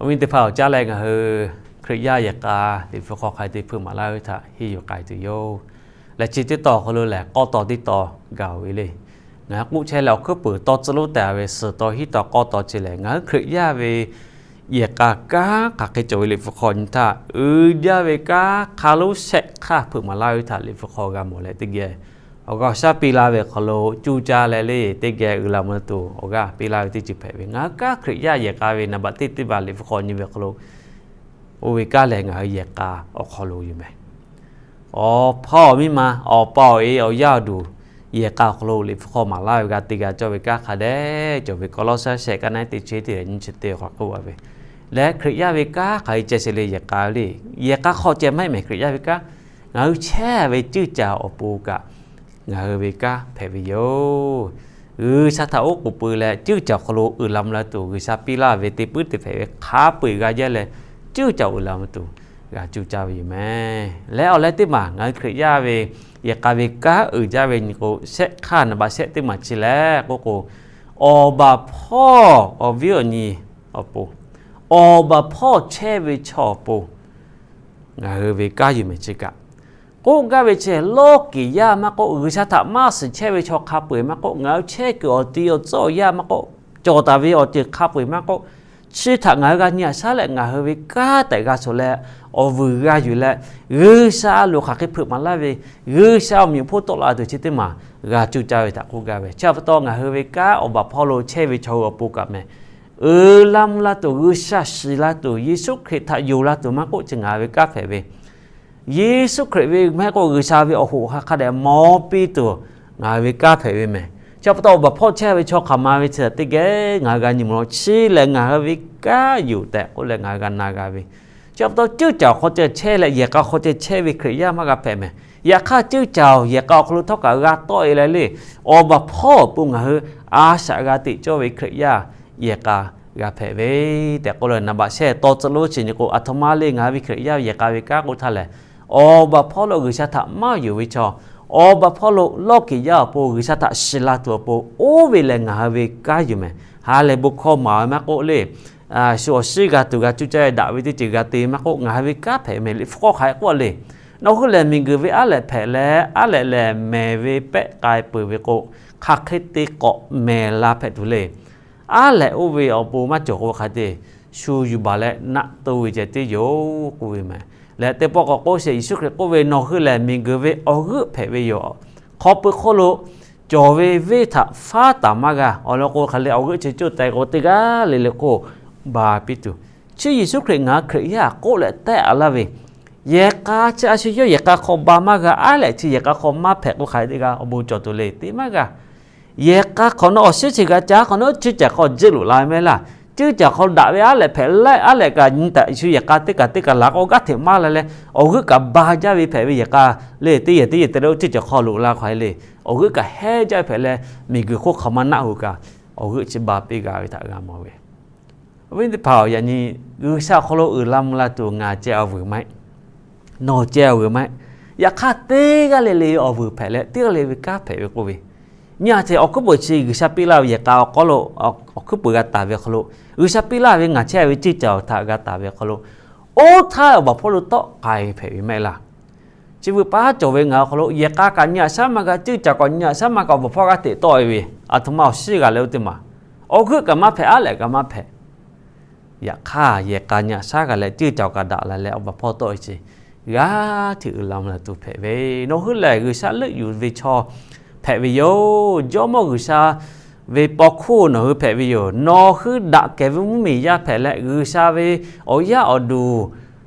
Awˬ viˉ teˇ hpaˍ-oˬ, caˇ leh ngaˬ hui Hkriꞈ yaˇ yehˬ k'a Liꞈ hpu hk'aw hk'a te hpeuꞈ maˍ laˇ ve htaꞈ henˇ yuˬ k'ai tuˬ yoˬ. Lehˬ, chi teˇ tawn awˬ hk'aw lo lehˬ, k'awˇ tawn teˇ tawn gaˬ-oˬ ve le. Ngaˬ hui k'oˆ chehˇ leh awˬ hkuiˉ puiˍ taw tcuh lonˉ tehꞈ ve suhˍ tawn hiˉ tawn k'awˇ tawn chi lehˬ, ngaˬ hui Hkriꞈ yaˇ ve yehˬ k'a kanˉ hk'aˬ hk'e cawˬ ve Liꞈ hpu hk'aw nyi htaˇ, uiˍ jaˇ ve kanˉ hk'a lonˉ shehˆ hk'aˇ hpeuꞈ maˍ laˇ ve htaꞈ Liꞈ hpu hk'aw g'a mawˬ leh teˇ geh awˬ g'aˇ awˬ shaˉ piˇ laˇ ve awˬ hk'aw lo, cuˇ caˇ leh le teˇ geh uiˍ la mvuh tuˬ awˬ g'aˇ piˇ laˇ ve teˇ ceuˬ hpehꞈ ve. Ngaˬ hui kanˉ Hkriꞈ yaˇ yehˬ k'a ve naˍ baꞈ teˇ teˇ baˬ Liꞈ hpu hk'aw nyi ve awˬ hk'aw lo, oˇ ve kanˉ lehˬ ngaˬ hui yehˬ k'a awˬ hk'aw lo yoˬ meh. Awˬ hpawˇ awˬ miˇ ma, awˬ pa awˬ e, awˬ yaˇ awˬ duˬ, yehˬ k'a awˬ hk'aw lo Liꞈ hpu hk'aw maˍ laˇ ve g'a te g'a cawˇ ve kanˉ hk'a dehꞈ cawˬ ve. Kawˇlawˇsaˆ shehˆ kaˆ naˉ teˇ chi teˇ nyi chi teˇ awˬ hk'aw k'oˆ a ve. Leh Hkriꞈ yaˇ ve kanˉ hk'aˬ hk'e ceh shehˍ le yehˬ k'a ve le. Yehˬ k'a hk'aw ceh maˇ heˆ meh, Hkriꞈ yaˇ ve kanˉ ngaˬ hui chehˇ ve ceuˇ caˬ awˬ pon kaꞈ ngaˬ hui ve kanˉ hpehꞈ ve yoˬ. G'uiˬsha htaꞈ oˉ k'oˍ pui leh ceuˇ caˬ awˬ hk'aw lo uiˍ la mvuh la tuˬ G'uiˬsha piˇ laˇ ve te puiˉ te hpehꞈ ve hk'a peu-eˬ g'a jaˇ leh, ceuˇ caˬ uiˍ la mvuh tuˬ g'a cuˇ caˇ ve yoˬ meh. Leh awˬ leh teˇ maˬ ngaˬ hui Hkriꞈ yaˇ ve yehˬ k'a ve kanˉ uiˍ jaˇ ve nyi k'o, shehˆ hk'aˇ naˍ baꞈ shehˆ teˇ maˬ chi lehˬ k'oˆ k'o, awˬ baˬ hpawˇ awˬ viˉ awˬ nyi awˬ pon, awˬ baˬ hpawˇ chehˇ ve chaw awˬ pon ngaˬ hui ve kanˉ yoˬ meh chi kaꞈ. K'oˆ gaˇ ve chi lawˇ kiˍ yaˇ maˇ k'oˆ, G'uiˬsha htaꞈ maˇ shiˍ chehˇ ve chaw hk'a peu-eˬ maˇ k'oˆ, ngaˬ hui chehˇ kuiˬ awˬ ti awˬ tcuhˉ awˬ yanˇ maˇ k'oˆ, cawˬ taˍ ve awˬ ceuˬ hk'a peu-eˬ maˇ k'oˆ, chi htaꞈ ngaˬ hui g'a nyi haꞈ shaˉ leh ngaˬ hui ve kanˉ tehꞈ g'a shoˍ leh, awˬ vuiˬ g'a yuˬ leh, G'uiˬsha a loˍ hk'aˬ hk'e hpeuꞈ maˍ laˇ ve, G'uiˬsha awˬ meꞈ awˬ hponˇ tawˆ la tuˬ chi teˇ maˬ g'a cuˇ caˇ ve htaꞈ k'oˆ gaˇ ve. Chi pa taw ngaˬ hui ve kanˉ awˬ baˬ hpawˇ lo chehˇ ve chaw hui awˬ pon kaꞈ meh, uiˍ la mvuh la tuˬ, G'uiˬsha shiˍ la tuˬ, Yeˍsuˆ Hkriꞈ htaꞈ yonˍ la tuˬ maˇ k'oˆ, chi ngaˬ hui ve kanˉ hpehꞈ ve. Yeˍsuˆ Hkriꞈ ve maˇ heˆ k'o G'uiˬsha ve awˬ hoꞈ ha hk'a dehꞈ mawˬ piˇ tuˬ ngaˬ hui ve kanˉ hpehꞈ ve meh. Chi pa taw awˬ baˬ hpawˇ chehˇ ve chaw hk'aˬ ma ve chi teˇ geh ngaˬ hui g'a nyi mvuh law, chi lehˬ ngaˬ hui ve kanˉ yoˬ tehꞈ k'oˆ leh ngaˬ hui g'a na g'a ve. Chi pa taw ceuˇ caˬ awˬ hk'aw ceh chehˇ leh yehˬ k'a hk'aw ceh chehˇ ve Hkriꞈ yaˇ maˇ g'a hpehꞈ meh. Yaꞈ hk'aˇ ceuˇ caˬ yehˬ k'a awˬ hk'aw lo htawˇ kaꞈ g'a tawˆ e leh le, awˬ baˬ hpawˇ awˬ pon ngaˬ hui a shaꞈ g'a teꞈ cawˇ ve Hkriꞈ yaˇ yehˬ k'a g'a hpehꞈ ve tehꞈ k'oˆ leh, naˍ baꞈ shehˆ taw tcuh lonˉ chi nyi k'o, aˬ htoꞈ ma le ngaˬ hui ve Hkriꞈ yaˇ yehˬ k'a ve kanˉ k'oˆ htaˇ lehˬ, awˬ baˬ hpawˇ lo G'uiˬsha htaꞈ maˇ yonˍ ve chaw, awˬ baˬ hpawˇ lo lawˇ kiˍ yaˇ awˬ pon G'uiˬsha htaꞈ shiˍ la tuˬ awˬ pon oˇ ve lehˬ ngaˬ hui ve kanˉ yoˬ meh. Ha lehˬ bon hkawˇ maˍ ve maˇ k'oˆ le, shu awˬ shiˉ g'a tuˬ g'a cuˇ caˇ daꞈ ve teˇ ceuˬ g'a te maˇ k'oˆ, ngaˬ hui ve kanˉ hpehꞈ meh. Liꞈ hpu hk'aw hk'aˬ hk'e k'oˆ le, nawˬ hui lehˬ miˬguiˬ ve aˉ lehꞈ hpehꞈ leh, aˉ lehꞈ lehˬ mehˬ ve pehˆ k'ai peuˬ ve k'o, hk'aˬ hk'e te k'awꞈ mehˬ la hpehꞈ tuˬ le. Aˉ lehꞈ oˇ ve awˬ pon maˇ cawˬ k'o hk'a te, shu yuˬ baˬ leh naˆ to ve ceh teˇ yoˬ k'oˆ ve meh. Leh teˇ pawˆ k'awꞈ k'oˆ sheˍ, Yeˍsuˆ Hkriꞈ k'oˆ ve, nawˬ hui lehˬ miˬguiˬ ve awˬ g'euˆ hpehꞈ ve yoˬ. Hk'aw pui hk'oˆ lo cawˬ ve venˇ htaꞈ faˉ taˍ maˇ g'a. Awˬ lawn k'o hk'aˬ lehˬ awˬ g'euˆ chi coˇ teh k'o teˇ g'aˇ le le k'o ba piˇ tuˬ, chi Yeˍsuˆ Hkriꞈ ngaˬ hui Hkriꞈ yaˇ k'oˆ leh tehˆ a laˇ ve, yehˬ k'a chi a shu yawˇ yehˬ k'a hk'aw ba maˇ g'a, aˉ lehꞈ chi yehˬ k'a hk'aw maˇ hpehꞈ k'o hk'aˬ hk'e teˇ g'aˇ awˬ bon cawˬ tuˬ le te maˇ g'a. Yehˬ k'a hk'awꞈ nawˉ awˬ shiˉ chi g'a ca hk'awꞈ nawˉ ceuˇ caˬ hk'aw jeuˆ loꞈ la ve meh laˇ. Ceuˇ caˬ hk'aw daꞈ ve aˉ lehꞈ hpehꞈ leh, aˉ lehꞈ kaꞈ nyi taˍ shu yehˬ k'a teˇ kaˬ teˇ kaˬ laˬ k'o g'aˇ hteꞈ maˇ la leh, awˬ g'euˆ kaꞈ ba jaˇ ve hpehꞈ ve yehˬ k'a le teˇ yehˬ teˇ yehˬ te leh oˇ ceuˇ caˬ hk'aw loꞈ la hk'aˬ hk'e le, awˬ g'euˆ kaꞈ heˉ jaˇ ve hpehꞈ leh, miˬguiˬ hk'oˆ hk'aˬ ma naˆ hoꞈ kaꞈ awˬ g'euˆ chi ba piˇ g'a ve htaꞈ g'a mawˬ ve. Awˬ viˉ teˇ hpaˍ-oˬ, yaꞈ nyi G'uiˬsha awˬ hk'aw lo uiˍ la mvuh la tuˬ ngaˬ ceh awˬ vuiˬ maˇ heˆ, nawˬ ceh awˬ vuiˬ maˇ heˆ. Yaꞈ hk'aˇ teˇ g'aˇ le le awˬ vuiˬ hpehꞈ leh teˇ g'aˇ le ve kanˉ hpehꞈ ve k'oˆ ve, nyi a ceh awˬ hkuiˉ puiˍ chi G'uiˬsha piˇ laˇ ve yehˬ k'a awˬ hk'aw lo, awˬ hkuiˉ puiˍ g'a taˍ ve awˬ hk'aw lo, G'uiˬsha piˇ laˇ ve ngaˬ chehˇ ve ceuˇ caˬ awˬ htaꞈ g'a taˍ ve awˬ hk'aw lo, oˇ htaˇ awˬ baˬ hpawˇ lo tawˆ k'ai hpehꞈ ve maˇ heˆ laˇ. Chi beuꞈ paˉ cawˬ ve ngaˬ awˬ hk'aw lo yehˬ k'a kaꞈ nyi a shaˉ maˇ g'a, ceuˇ caˬ kaꞈ nyi a shaˉ maˇ g'a, awˬ baˬ hpawˇ g'aˇ hteꞈ tawˆ e ve, aˬ htoꞈ ma awˬ shiˉ g'a leh oˇ teˇ maˬ, awˬ g'euˆ kaꞈ maˇ hpehꞈ, aˉ lehꞈ kaꞈ maˇ hpehꞈ. Yaꞈ hk'aˇ yehˬ k'a nyi a shaˉ g'a leh ceuˇ caˬ kaꞈ daꞈ la leh awˬ baˬ hpawˇ tawˆ e chi g'aˇ hteꞈ uiˍ la mvuh la tuˬ hpehꞈ ve. Nawˬ hui lehˬ G'uiˬsha leuˆ yuˬ ve chaw hpehꞈ ve yoˬ. Jawˇmawˇ G'uiˬsha ve paw hkuˇ nawˬ hui hpehꞈ ve yoˬ. Nawˬ hui daꞈ kehˬ ve mvuhˇmiˬ yaˇ hpehꞈ leh G'uiˬsha ve awˬ yaˇ awˬ duˬ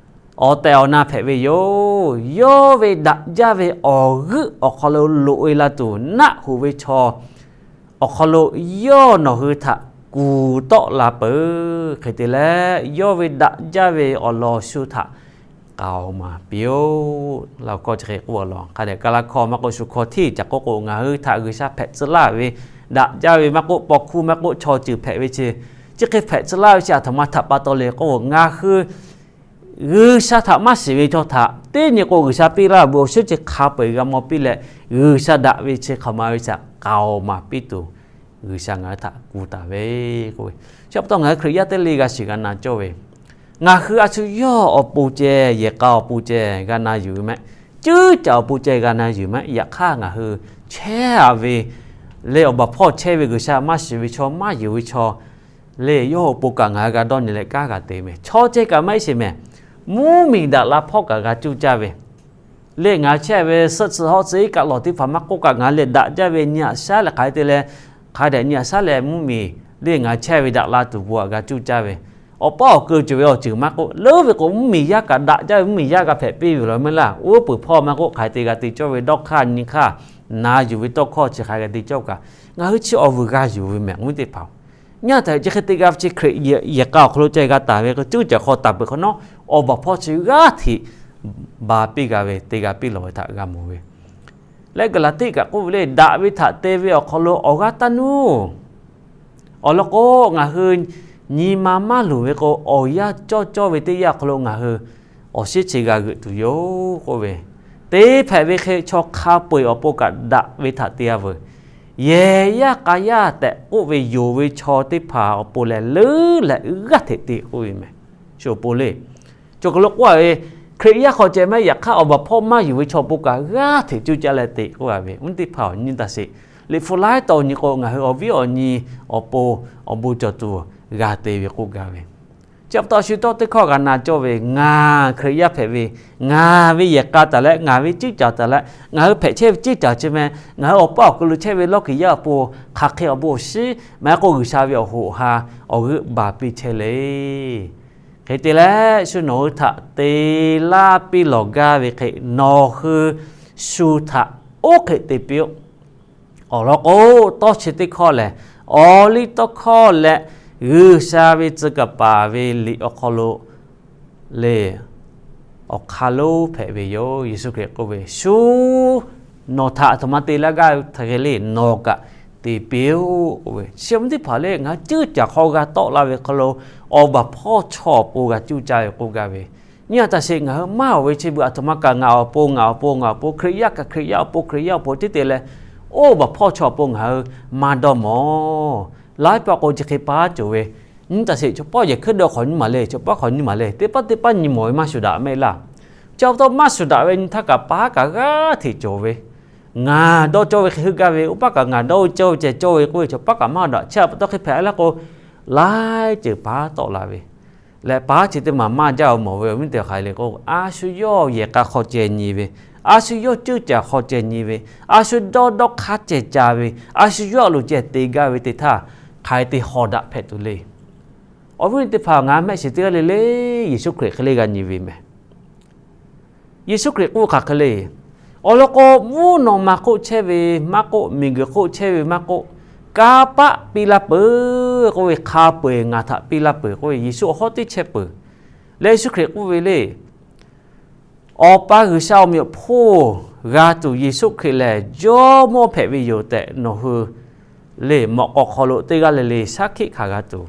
awˬ tehˬ awˬ na hpehꞈ ve yoˬ. Yawˇ ve daꞈ jaˇ ve awˬ g'euˆ awˬ hk'aw lo loꞈ e la tuˬ naˆ hoꞈ ve chaw awˬ hk'aw lo yawˇ nawˬ hui htaꞈ kuˬ tawˆ la peuˬ. Hk'e te leh yawˇ ve daꞈ jaˇ ve awˬ lawn shu htaꞈ k'aoˍ maˍ piˇ-oˆ. Laˇ kawˇ chi hk'e k'oˆ a law hk'a dehꞈ kaˇ laˇ hkawˇ maˇ k'oˆ shu hkawˇ hteˇ ca k'oˆ k'o, ngaˬ hui htaꞈ G'uiˬsha hpehꞈ tcuh laˇ ve daꞈ jaˇ ve maˇ k'oˆ, paw hkuˇ maˇ k'oˆ, chaw ceuˬ hpehꞈ ve chi, chi hk'e hpehꞈ tcuh laˇ ve chi aˬ htoꞈ ma htaꞈ pa taw le k'oˆ k'o, ngaˬ hui G'uiˬsha htaꞈ maˇ shiˍ ve chaw htaꞈ teˇ nyi k'o G'uiˬsha piˇ laˇ ve awˬ shiˉ chi hk'a peu-eˬ g'a maw piˇ leh, G'uiˬsha daꞈ ve chi hk'aˬ ma ve chi htaꞈ k'aoˍ maˍ piˇ tuˬ, G'uiˬsha ngaˬ hui htaꞈ kuˬ taˍ ve k'oˆ ve. Chi pa taw ngaˬ hui Hkriꞈ yaˇ teˇ le g'a shiˍ g'a na cawˇ ve, Ngaˬ hui a shu yawˇ awˬ pon ceh, yehˬ k'a awˬ pon ceh g'a na yuˬ ve mehˆ. Ceuˉ caˍ awˬ pon ceh g'a na yuˬ mehˆ. Yaꞈ hk'aˇ ngaˬ hui chehˇ a ve leh awˬ baˬ hpawˇ chehˇ ve G'uiˬsha maˇ shiˍ ve chaw, maˇ yonˍ ve chaw leh yawˇ awˬ pon kaꞈ ngaˬ hui g'a dawˇ nyi leh kanˉ g'a te mehˍ. Chaw ceh kaꞈ maˇ heˆ sheˍ mehˍ. Mvuhˇmiˬ daꞈ la hpawˇ kaꞈ g'a cuˇ caˇ ve leh ngaˬ hui chehˇ ve suhˆ tcuh hawˉ tcuh iˉ kaˆ lawˬ teˇ hpaˍ maˇ k'oˆ kaꞈ ngaˬ hui leh daꞈ jaˇ ve nyi aꞈ shaˉ leh hk'aˬ hk'e te leh, hk'a dehꞈ nyi aꞈ shaˉ leh mvuhˇmiˬ leh ngaˬ hui chehˇ ve daꞈ la tuˬ bon aꞈ g'a cuˇ caˇ ve. Awˬ paˇ awˬ keu cawˬ ve awˬ ceuˬ maˇ k'oˆ, leuˉ ve k'o mvuhˇmiˬ yaˇ kaꞈ daꞈ jaˇ ve mvuhˇmiˬ yaˇ g'a hpehꞈ piˇ ve law meuˇ laˇ. Oˇ peuˬ hpawˇ maˇ k'oˆ, hk'aˬ hk'e te g'a te cawˇ ve dawˇ hk'aˇ nyi hk'aˇ, na yuˬ ve tawˇ hkawˇ chi hk'aˬ hk'e g'a te cawˇ kaꞈ, ngaˬ hui chi awˬ vuiˬ g'a yuˬ ve mehˍ, awˬ viˉ teˇ hpaˍ-oˬ. Nyi a htaꞈ chi hk'e te g'a ve chi Hkriꞈ yehˬ k'a awˬ hk'aw lo ceh g'a taˍ ve k'o, ceuˉ caˍ hk'aw taˍ peuˬ hk'awꞈ nawˉ, awˬ baˬ hpawˇ chi g'aˇ hteꞈ ba piˇ g'a ve, te g'a piˇ lawˬ ve htaꞈ g'a mawˬ ve. Leh Gaˍlaˍtiˆ kaꞈ k'oˆ ve leh, daꞈ ve htaꞈ te ve awˬ hk'aw lo awˬ g'aˇ taˇ nuˇ. Awˬ lawn k'o, ngaˬ hui nyi ma maˇ luˬ ve k'o, awˬ yanˇ cawˇ cawˇ ve teˇ yanˇ awˬ hk'aw lo ngaˬ hui awˬ shiˉ chi g'a g'euꞈ tuˬ yoˬ k'oˆ ve, te hpehꞈ ve hk'e chaw hk'a peu-eˬ awˬ pon kaꞈ daꞈ ve htaꞈ te-a veuˬ. Yehˬ yaˇ k'a yaˇ tehꞈ k'oˆ ve yonˍ ve chaw teˇ hpaˍ awˬ pon lehˬ, leuˉ leh g'aˇ hteꞈ te k'oˆ ve mehˍ. Chi awˬ pon le, chaw hk'aw lo k'oˆ a ve, Hkriꞈ yaˇ hk'aw ceh maˇ heˆ, yaꞈ hk'aˇ awˬ baˬ hpawˇ maˇ yonˍ ve chaw pon kaꞈ g'aˇ hteꞈ cuˇ caˇ leh te k'oˆ a ve, awˬ viˉ teˇ hpaˍ-oˬ, nyi taˇ sheˍ. Liꞈ hpu laiˉ taw nyi k'o, ngaˬ hui awˬ viˉ awˬ nyi awˬ pon awˬ bon cawˬ tuˬ g'a te ve k'oˆ gaˇ ve. Chi pa taw shu tawˇ teˇ hkawˇ g'a na cawˇ ve, ngaˬ Hkriꞈ yaˇ hpehꞈ ve, ngaˬ ve yehˬ k'a taˍ leh, ngaˬ ve ceuˉ caˍ taˍ leh, ngaˬ hui hpehꞈ chehˇ ve ceuˉ caˍ chi meh, ngaˬ hui awˬ paˇ awˬ keu lo chehˇ ve lawˇ kiˬ yaˇ awˬ pon hk'aˬ hk'e awˬ bon awˬ shiˉ maˇ k'oˆ, G'uiˬsha ve awˬ hoꞈ ha awˬ g'euˆ baˬ piˇ chehˇ le. Hk'e te leh, shu nawˬ hui htaꞈ te laˇ piˇ lawˬ gaˇ ve hk'e, nawˬ hui shu htaꞈ oˇ hk'e te piˇ-oˆ. Awˬ lawn k'o, tawˇ chi teˇ hkawˇ lehˬ, awˬ liˇ tawˇ hkawˇ leh G'uiˬsha ve tcuh kaˍ paˍ ve liꞈ awˬ hk'aw lo le awˬ hk'aˇ lonˉ hpehꞈ ve yoˬ. Yeˍsuˆ Hkriꞈ k'oˆ ve, shu nawˬ htaꞈ aˬ htoꞈ ma te laˇ gaˇ ve htaꞈ hk'e le, nawˬ kaꞈ te piˇ-oˆ k'oˆ ve. Chi awˬ viˉ teˇ hpaˍ le, ngaˬ hui ceuˉ caˍ hk'aw g'a tawˆ la ve hk'aw lo, awˬ baˬ hpawˇ chaw awˬ pon g'a cuˇ caˇ ve k'oˆ gaˇ ve. Nyi a taˇ sheˍ, ngaˬ hui maˇ oˬ ve chi beuꞈ aˬ htoꞈ ma kaꞈ ngaˬ awˬ pon, ngaˬ awˬ pon, ngaˬ awˬ pon, Hkriꞈ yaˇ kaꞈ Hkriꞈ yaˇ awˬ pon, Hkriꞈ yaˇ awˬ pon teˇ te leh, oˇ baˬ hpawˇ chaw awˬ pon ngaˬ hui maˇ dawˇ mawˬ. Laiˉ pawˆ k'o chi hk'e pa cawˬ ve. Nyi taˇ sheˍ, chaw pawˆ yehˬ hkuiˉ dawˇ hk'awꞈ nyi maˍ le, chaw pawˆ hk'awꞈ nyi maˍ le, teˇ pawˆ teˇ pawˆ nyi mawˬ ve maˇ shuˍ daꞈ mehˆ laˇ. Chi pa taw maˇ shuˍ daꞈ ve nyi htaˇ kaꞈ pa kaꞈ g'aˇ hteꞈ cawˬ ve. Ngaˬ dawˇ cawˇ ve hk'e heuˆ gaˇ ve, oˇ paˇ kaꞈ ngaˬ dawˇ cawˇ ve ceh cawˇ ve k'oˆ ve, chaw paˇ kaꞈ maˇ daꞈ. Chi pa taw hk'e hpehꞈ la k'o, laiˉ ceuˬ pa tawˆ la ve leh, pa chi teˇ maˬ maˇ jaˇ-oˬ mawˬ ve, awˬ viˉ teˇ hpaˍ le k'o, a shu yawˇ yehˬ k'a hk'aw ceh nyi ve, a shu yawˇ ceuˉ caˍ hk'aw ceh nyi ve, a shu dawˇ dawˇ hk'aˇ ceh ca ve, a shu yawˇ a loˍ ceh te gaˇ ve teˇ htaˇ, hk'aˬ hk'e te hawˍ daꞈ hpehꞈ tuˬ le. Awˬ viˉ teˇ hpaˍ, ngaˬ mehˆ shiˍ teˇ g'aˇ le le, Yeˍsuˆ Hkriꞈ hk'e le g'a nyi ve mehˍ. Yeˍsuˆ Hkriꞈ k'oˆ hk'aˬ hk'e le. Awˬ lawn k'o, mvuhˇ naw ma hk'oˆ chehˇ ve maˇ k'oˆ, miˬguiˬ hk'oˆ chehˇ ve maˇ k'oˆ, kanˇ paˆ piˇ laˇ peuˬ k'oˆ ve, hk'a peu-eˬ ngaˬ htaꞈ piˇ laˇ peuˬ k'oˆ ve, Yeˍsuˆ awˬ hawˉ teˇ chehˇ peuˬ. Leh Yeˍsuˆ Hkriꞈ k'oˆ ve le, Awˬ pa G'uiˬsha awˬ meꞈ awˬ hponˇ g'a tuˬ Yeˍsuˆ Hkriꞈ lehˬ Jawˇmawˇ hpehꞈ ve yoˬ tehꞈ nawˬ hui le mawꞈ k'aw hk'aw lo teˇ g'aˇ le le shaˉ hkiˆ hkanˍ g'a tuˬ,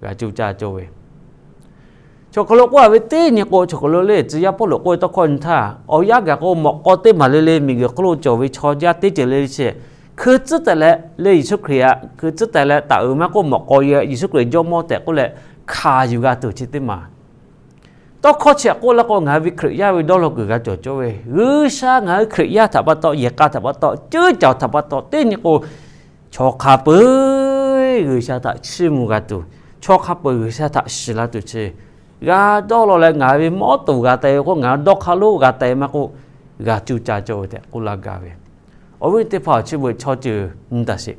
g'a cuˇ caˇ cawˇ ve. Chaw hk'aw lo k'oˆ a ve teˇ nyi k'o, chaw hk'aw lo le tcuh yaˇ Pawˇluꞈ k'oˆ ve tawˇ hkawˇ nyi htaˇ, awˬ yanˇ gaˬ k'o mawꞈ k'aw teˇ maˬ le le miˬguiˬ hk'oˆ lo cawˬ ve chaw jaˇ teˇ ceuˬ le le chi, hkui tcuhˉ tehꞈ leh le Yeˍsuˆ Hkriꞈ htaꞈ hkui tcuhˉ tehꞈ leh taˍ uiˍ maˇ k'oˆ, mawꞈ k'aw Yeˍsuˆ Hkriꞈ Jawˇmawˇ tehꞈ k'oˆ leh hkanˍ yuˬ g'a tuˬ chi teˇ maˬ. Tawˇ hkawˇ chi htaꞈ k'oˆ laˇ k'o, ngaˬ hui ve Hkriꞈ yaˇ ve dawˇ law kuiˬ g'a cawˬ cawˇ ve, G'uiˬsha ngaˬ hui Hkriꞈ yaˇ htaꞈ pa taw, yehˬ k'a htaꞈ pa taw, ceuˉ caˍ htaꞈ pa taw, teˇ nyi k'o, chaw hk'a peu-eˬ G'uiˬsha htaꞈ chiˇ mvuh g'a tuˬ, chaw hk'a peu-eˬ G'uiˬsha htaꞈ shiˍ la tuˬ chi, g'a dawˇ law leh ngaˬ hui ve mawˉ toˍ g'a teh ve k'o, ngaˬ hui dawˇ hk'aˇ lonˉ g'a teh maˇ k'oˆ, g'a cuˇ caˇ cawˇ ve tehꞈ k'oˆ laˇ gaˇ ve. Awˬ viˉ teˇ hpaˍ, chi beuꞈ chaw ceuˬ nyi taˇ sheˍ.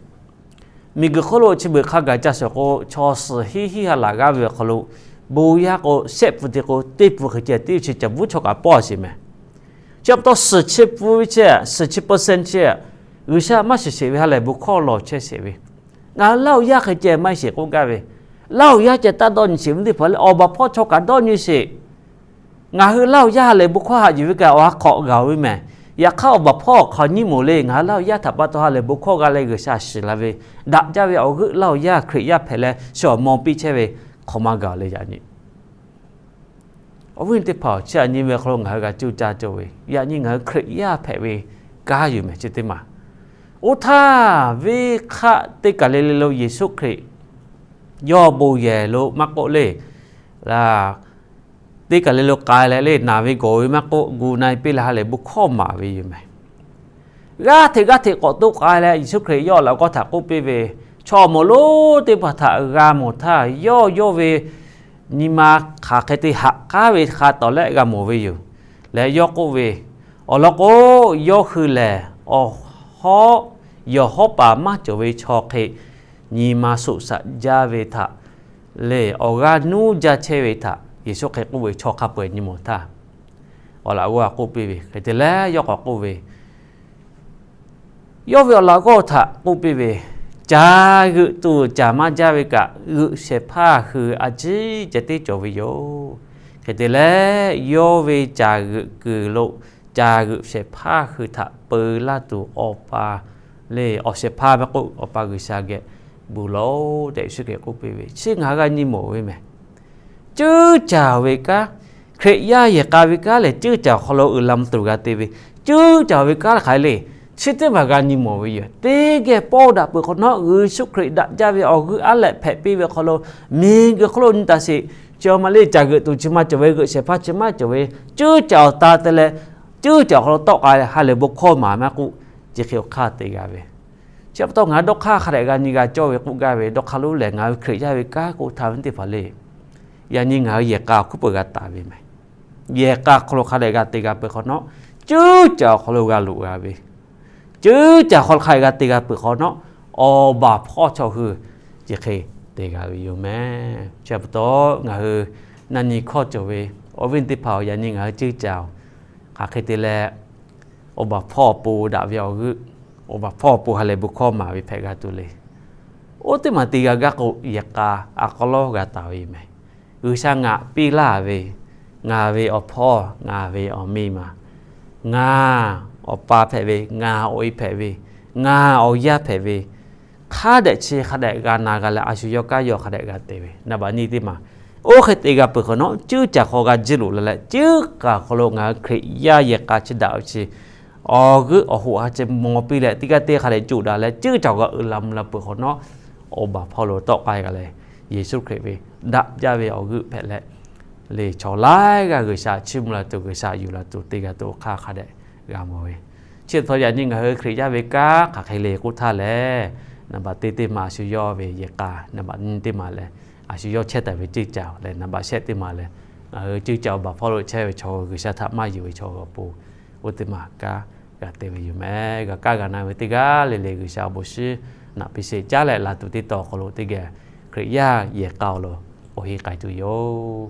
Miˬguiˬ hk'oˆ lo chi beuꞈ hk'a gaˬ ca shawˍ k'o, chaw suhˍ hiˉ hiˉ ha laˬ g'aˇ ve awˬ hk'aw lo, bon yaˇ k'o shehˆ pun te k'o, teˇ pun hk'e ceh teˇ chi caˬ bvuhˉ chaw kaꞈ pawˆ sheˍ mehˍ. Chi pa taw suhˍ chi pun ve chi, suhˍ chi percent chi, G'uiˬsha maˇ shiˍ sheˍ ve ha lehˬ bon hkawˇ lawˬ chehˇ sheˍ ve. Ngaˬ hui Laˇ huˍ yaˇ hk'e ceh maˇ heˆ sheˍ k'oˆ gaˇ ve, Laˇ huˍ yaˇ ceh taˇ dawˇ nyi sheˍ ve teˇ hpaˍ lehˬ, awˬ baˬ hpawˇ chaw kaꞈ dawˇ nyi sheˍ. Ngaˬ hui Laˇ huˍ yaˇ ha lehˬ bon hkawˇ haꞈ yuˬ ve kaꞈ awˬ ha hk'awꞈ g'aˬ ve mehˍ. Yaꞈ hk'aˇ awˬ baˬ hpawˇ hk'aw nyi mawˬ le, ngaˬ hui Laˇ huˍ yaˇ htaꞈ pa taw ha lehˬ bon hkawˇ g'a leh G'uiˬsha shiˍ la ve, daꞈ jaˇ ve awˬ g'euˆ Laˇ huˍ yaˇ Hkriꞈ yaˇ hpehꞈ leh shu awˬ maw piˇ chehˇ ve hk'awꞈ maˇ gaˬ le yaꞈ nyi. Awˬ viˉ teˇ hpaˍ, chi aꞈ nyi ve hk'aw lo ngaˬ hui g'a cuˇ caˇ cawˇ ve, yaꞈ nyi ngaˬ hui Hkriꞈ yaˇ hpehꞈ ve kanˉ yuˬ mehˍ chi teˇ maˬ. Oˇ htaˇ venˇ hk'aˆ teˇ kaˬ le le lo Yeˍsuˆ Hkriꞈ yawˇ bon yehˬ lo maˇ k'oˆ le, laˇ teˇ kaˬ le lo k'ai leh le, naˬ ve gawˬ ve maˇ k'oˆ, gu na-e piˇ leh ha lehˬ bon hkawˇ maˍ ve yoˬ mehˬ. G'aˇ hteꞈ g'aˇ hteꞈ k'awꞈ toˆ k'ai leh, Yeˍsuˆ Hkriꞈ yawˇ laꞈ g'awˇ htaꞈ k'oˆ piˇ ve, Chaw mawˬ lonˉ teˇ hpaˍ htaꞈ g'a mawˬ htaˇ, yawˇ yawˇ ve nyi ma hk'aˬ hk'e te haꞈ k'aˉ ve hk'a tawˍ lehˆ g'a mawˬ ve yoˬ. Leh yawˇ k'oˆ ve, Awˬ lawn k'o, yawˇ hui lehˬ awˬ hawˉ yawˬ hawˉ paˍ maˇ cawˬ ve chaw hk'e nyi ma soꞈ shaꞈ jaˇ ve htaꞈ le, awˬ g'aˇ nuˇ jaˇ chehˇ ve htaꞈ Yeˍsuˆ hk'e k'oˆ ve chaw hk'a peu-eˬ nyi mawˬ htaˇ, awˬ laꞈ g'awˇ k'oˆ piˇ ve hk'e te leh, yawˇ k'awꞈ k'oˆ ve, yawˇ ve awˬ laꞈ g'awˇ htaꞈ k'oˆ piˇ ve, Caˬ g'euꞈ tuˬ caˬ maˇ jaˇ ve kaꞈ, g'euꞈ shehˍ hpaˇ hui a ciˉ ceh tiˉ cawˬ ve yoˬ. Hk'e te leh, yawˇ ve caˬ g'euꞈ kuiˬ lo caˬ g'euꞈ shehˍ hpaˇ hui htaꞈ peu laˇ tuˬ Awˬ pa le, awˬ shehˍ hpaˇ maˇ k'oˆ, Awˬ pa G'uiˬsha geh bon lawˬ tehꞈ Yeˍsuˆ Hkriꞈ k'oˆ piˇ ve, chi ngaˬ hui g'a nyi mawˬ ve mehˬ. Ceuˉ caˬ ve kanˉ, Hkriꞈ yaˇ yehˬ k'a ve kanˉ lehˬ, ceuˉ caˬ awˬ hk'aw lo uiˍ la mvuh tuˬ g'a te ve, ceuˉ caˬ ve kanˉ hk'aˬ hk'e le, chi teˇ maˬ g'a nyi mawˬ ve yoˬ. Teˇ geh pawˇ daꞈ peuˬ hk'awꞈ nawˉ, Yeˍsuˆ Hkriꞈ daꞈ jaˇ ve awˬ g'euˆ aˉ lehꞈ hpehꞈ piˇ ve hk'aw lo, miˬguiˬ hk'oˆ lo nyi taˍ sheˍ. Chi ma le, caˬ g'euꞈ tuˬ chi maˇ cawˬ ve, g'euꞈ shehˍ hpaˇ chi maˇ cawˬ ve, ceuˉ caˬ awˬ ta te leh, ceuˉ caˬ awˬ hk'aw lo tawˆ k'ai ha lehˬ bon hkawˇ maˍ maˇ k'oˆ, chi hk'e awˬ hk'aˇ te g'a ve. Chi pa taw ngaˬ hui dawˇ hk'aˇ hk'a dehꞈ g'a nyi g'a cawˇ ve k'oˆ gaˇ ve, dawˇ hk'aˇ lonˉ lehˬ ngaˬ hui Hkriꞈ yaˇ ve kanˉ k'o htaˇ ve teˇ hpaˍ le, yaꞈ nyi ngaˬ hui yehˬ k'a awˬ hkuiˉ peuˬ g'a taˍ ve mehˬ. Yehˬ k'a hk'aw lo hk'a dehꞈ g'a te g'a peuˬ hk'awꞈ nawˉ, ceuˉ caˬ awˬ hk'aw lo g'a loꞈ g'a ve, ceuˉ caˬ hk'aw lo hk'a dehꞈ g'a te g'a peuˬ hk'awꞈ nawˉ, awˬ baˬ hpawˇ chaw hui chi hk'e te g'a ve yoˬ mehˬ. Chi pa taw ngaˬ hui na nyi hkawˇ cawˬ ve awˬ viˉ teˇ hpaˍ-oˬ, yaꞈ nyi ngaˬ hui ceuˉ caˬ-oˬ, hk'aˬ hk'e te leh awˬ baˬ hpawˇ awˬ pon daꞈ ve awˬ g'euˆ, awˬ baˬ hpawˇ awˬ pon ha lehˬ bon hkawˇ maˍ ve hpehꞈ g'a tuˬ le. Oˇ teˇ maˬ te g'a gaˇ k'o, yehˬ k'a a k'aw lawˉ g'a taˍ ve yoˬ mehˬ. G'uiˬsha ngaˬ piˇ laˇ ve, ngaˬ ve awˬ hpawˇ, ngaˬ ve awˬ miˇ ma, ngaˬ awˬ pa hpehꞈ ve, ngaˬ awˬ e hpehꞈ ve, ngaˬ awˬ yaˇ hpehꞈ ve, hk'a dehꞈ chi hk'a dehꞈ g'a na g'a leh, a shu yawˇ kanˉ yawˇ hk'a dehꞈ g'a te ve, naˍ baꞈ nyi teˇ maˬ. Oˇ hk'e te g'a peuˬ hk'awꞈ nawˉ, ceuˉ caˬ hk'aw g'a jiˇ loꞈ la leh, ceuˉ caˬ hk'aw lo ngaˬ hui Hkriꞈ yaˇ yehˬ k'a chi daꞈ ve chi awˬ g'euˆ awˬ hoꞈ ha chi maw piˇ leh, teˇ g'aˇ teˇ hk'a dehꞈ coˬ daꞈ leh, ceuˉ caˬ g'a uiˍ la mvuh la peuˬ hk'awꞈ nawˉ, awˬ baˬ hpawˇ lo tawˆ k'ai g'a leh, Yeˍsuˆ Hkriꞈ ve daꞈ jaˇ ve awˬ g'euˆ hpehꞈ leh, le chaw laiˉ g'aˇ G'uiˬsha chiˇ mvuh la tuˬ, G'uiˬsha yuˬ la tuˬ, te g'a tuˬ awˬ hk'aˇ hk'a dehꞈ g'a mawˬ ve. Chi htaꞈ pa taw yaꞈ nyi ngaˬ hui Hkriꞈ yaˇ ve kanˉ hk'aˬ hk'e le k'oˆ htaˇ lehˬ, naˍ baꞈ teˇ teˇ maˬ a shu yawˇ ve yehˬ k'a, naˍ baꞈ nyi teˇ maˬ lehˬ, a shu yawˇ chehˇ taˍ ve ceuˉ caˬ lehˬ, naˍ baˬ shehˆ teˇ maˬ lehˬ, ngaˬ hui ceuˉ caˬ awˬ baˬ hpawˇ lo chehˇ ve chaw G'uiˬsha htaꞈ maˇ yonˍ ve chaw awˬ pon, oˇ teˇ maˬ kanˉ g'a te ve yoˬ mehˬ. G'a kaˇ g'a na ve teˇ g'aˇ le le G'uiˬsha awˬ bon shinˉ naꞈ piˇ sheˍ. Caˉ leh laˬ tuˬ teˇ taw awˬ hk'aw lo teˇ geh Hkriꞈ yaˇ yehˬ k'a awˬ lo awˬ heˆ k'ai tuˬ yoˬ.